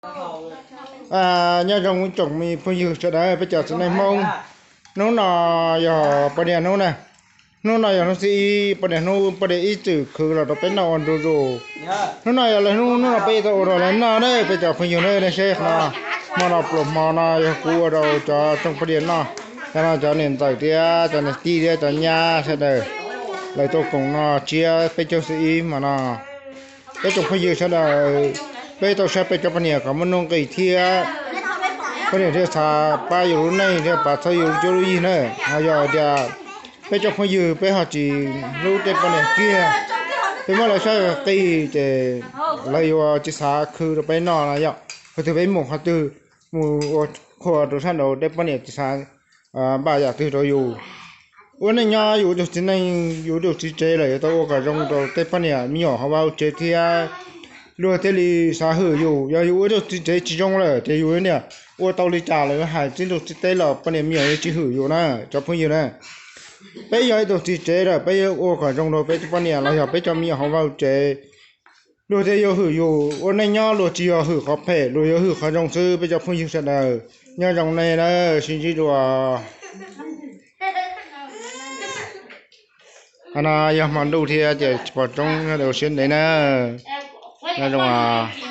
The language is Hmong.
Nyob zoo tsoom me phooj ywg sawv daws, peb cov txiv neej Hmoob, hnub no yog poj niam hnub na. Hnub no yog hnub thib ib, poj niam hnub, poj niam ib txwm khwv los rau peb noj ua ntu zus. Hnub no yog lawv hnub, hnub no peb tau ua rau lawv noj na, peb cov phooj ywg na. Nej saib no, hmo no pluas hmo no yog kuv ua rau cov tsoom poj niam noj. Cov no cov niam ntxawm thiab cov niam tij thiab cov nyab sawv daws, lawv tuaj koom no tsiab peb caug xib ib hmo no. Peb tsoom phooj ywg sawv daws, peb tau saib peb cov poj niam kom muaj nuj nqis thiab poj niam thiaj xav pab yus lub neej thiab pab txhawb yus lub cuab lub yig na. Ho yog tias peb cov phooj ywg peb ho tsis hlub tej poj niam kiag, peb muab lawv saib qis ces lawv yuav tsis xav khwv rau peb noj no yom. Qhov twg peb mus qhov twg, mus ua qhua rau sab nraud tej poj niam tsis xav npaj yam twg rau yus. Ua neej nyob yus ua tus txiv neej, yus ua tus txiv tsev lawm yuav tau ua kom zoo rau tej poj niam me nyuam hauv vaj hauv tsev thiab luag thiaj li xav hwm yus. Yog yus ua tus txiv tsev tsis zoo lawm ces yus niam ua tau li cas los yuav hais txij ntuj txij teb los poj niam me nyuam yuav tsis hwm yus na, cov phooj ywg na. Peb yog ib tus txiv tsev lawm peb yuav ua kom zoo rau peb cov poj niam los yog peb cov me nyuam hauv vaj hauv tsev, luag thiaj yuav hwm yus. Ua neej nyob luag tsis yog hwm qhov phem, luag yuav hwm qhov zoo xwb peb cov phooj ywg sawv daws. Nyob zoo nej na, sib ntsib dua. Qhov no yog hmo ntuj thiab ces tsis pom roob, ua siab ntev na. Nyob zoo os.